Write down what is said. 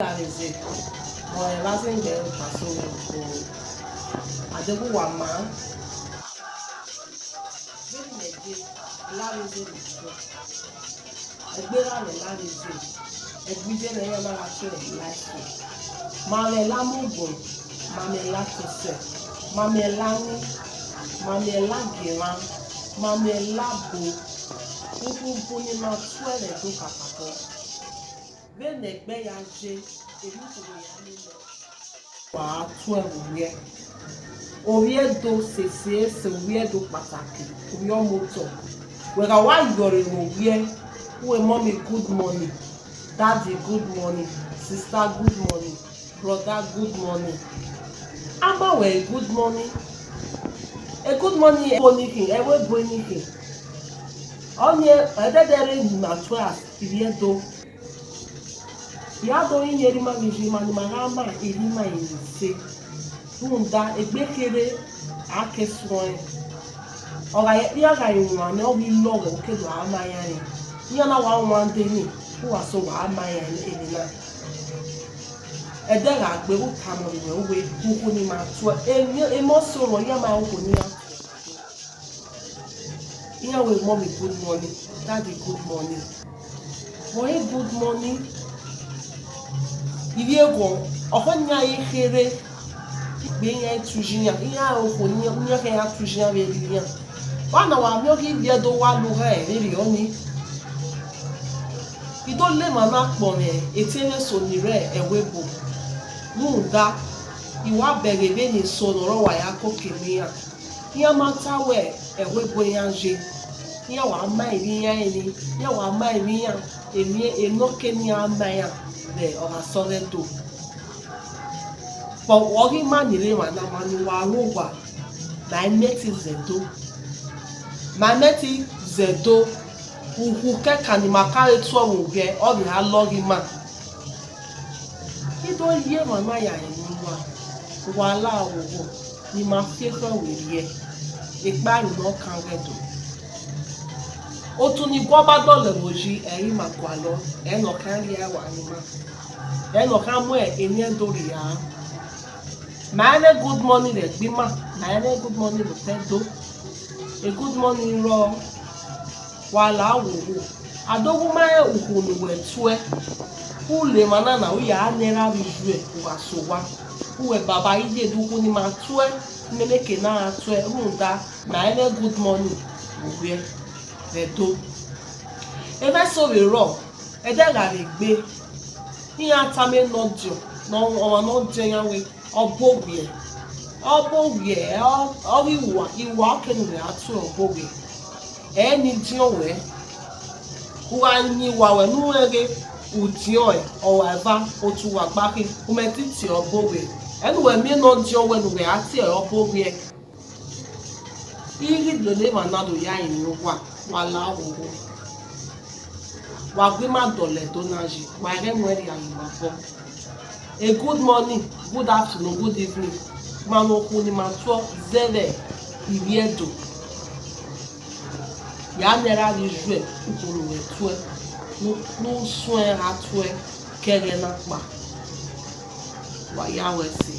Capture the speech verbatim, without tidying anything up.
Lavbe eze, mẹ ọre vbe a zẹ gbe ẹre ota so, o, a deghẹ uwa ma. Vbene imẹ dee, lavbe eze ne I khin, ẹgbera mwẹ lavbe eze, ẹgbẹdẹ mwẹ iran na gha tuẹ life. Ma mwẹ la mu obọ, ma mwẹ la tọsẹ, ma mwẹ la ni, ma mwẹ la gie emwa, ma mwẹ la bo, ukhunmwu ne ima tuẹ vbe Ẹdo kakabọ. Vbene ẹgbẹ ya ye, emwi ukhunmwu ya lele. Wa tuẹ vbe ovbi Ẹdo sese, sẹ ovbi Ẹdo kpataki, ovbi ọmotọ. Wẹ gha wa yọrre vbe ovbi ẹre, uwẹ, mommy, good morning, daddy, good morning, sister, good morning, brother, good morning. A ma wẹ good morning. E good morning ẹvbo ni khin, ẹvbo ebo ni khin. Ọnii ẹdẹdẹ rre ne ima tuẹ as ivbi Ẹdo. I ra do rinmwian erha ima ghi ye ima ne ima gha ma erha ima rinmwian ese. Rhunmwuda egbe kherhe a ke suẹn. Ọ gha ye, iran gha rinmwian nẹ, ọ ghi lọghọ, u ke do a ma iran rẹn. Iran na wa wan de ni, u wa so wa ma iran emwi na. Ẹdẹ gha gbe, u tama ọmwa wẹ, uwẹ, ukhunmwu ne ima tuẹ, emwi, emọ so ruẹ, iran ma ukhunmwu ne iran tuẹ. Iran wẹ, mommy, good morning, daddy, good morning. Vbe ọre good morning, ivbi eghọn, ọkhọ nian i kherhe, egbe iran i tu ye iran, iran ro okhuo ne iran khian ya tu ye iran vbe erha iran. Wa na wa miẹn ọghe ivbi Ẹdo wa la ugha vberriọ nii. I do la emwa na kpọnmwẹ etẹn mwẹ eso ni rre ẹvbo ebo, rhunmwuda I wa bẹghe vbene eso ne ọ rre, ọ wa ya koko eni iran. Iran ma ta wẹ ẹvbo ebo iran ye, iran wa ma emwi iran eni, iran wa ma emwi iran, emwi enọke ne iran ma iran vbe ọ gha sẹ ọghe Ẹdo. Ọ ghi ma ni rre emwa na, ma ni wa ru owa, ma i mẹ te zẹ Ẹdo, ma i mẹ te zẹ Ẹdo. Ukhu kẹkan ne ima ka vbe tuẹ vbe oghẹ, ọ vbe a lọghe ima. I do ye emwa na ya rẹn ne uwa, uwa la ghogho, ne ima fi ekhọe werriẹ, ekpa emwi ne ọ kan vbe Ẹdo. Otu ni guọba dọlọ ẹvbo yi, ẹre ima gualọ, ẹre ne ọ khian rhie ẹre wa ne ima, ẹre ne ọ khian mu eni Ẹdo rhia. Ma rẹn good morning vbe ẹgbẹ ima, ma rẹn good morning vbe otọ Ẹdo. E good morning rrọọ, wa la ghogho. A do wu ma rẹn ukhu ne uwẹ tuẹ, u la emwa na na, u ya ne erha vbe ijuẹ, u gha sẹ owa. Uwẹ baba, iye de ukhu ne ima tuẹ, ne eke na ra tuẹ, rhunmwuda ma rẹn good morning vbe owiẹ vbe Ẹdo. Emwa eso vbe rrọọ, ẹdẹ gha vbe gbe, iran tama nọdiọn, ne ọmwa ne ọ diọn iran wẹ, ọbo wiẹ, ọbo wiẹ, ọ, ọ ghi wa, I wa ọke ne uwẹ a tuẹ ọbo wiẹ. Ẹ ni diọn wẹ, u gha yin wa wẹ ne u rẹn ghe, u diọn ẹn, ọ wa eva, otu wa gba khin, u mẹ te tie ọbo wiẹ. Ẹ ne uwẹ miẹn ne ọ diọn wẹ ne uwẹ a tie ọbo wiẹ. I ghi lele emwa na do ya rinmwian owa, wa la ghogho. Wa gu ima dọlọ Ẹdo na yi, wa i ghẹ mu ẹre rhia ye ima obọ. A good morning, good afternoon, good evening. Ma mwẹ okhuo ne ima tuẹ zẹ vbe ivbi Ẹdo. Ya ne erha vbe ijuẹ, ukhu ne uwẹ tuẹ, ne u, ne u suẹn gha tuẹ ke ẹghẹ na kpa. Wa ya ru ẹse.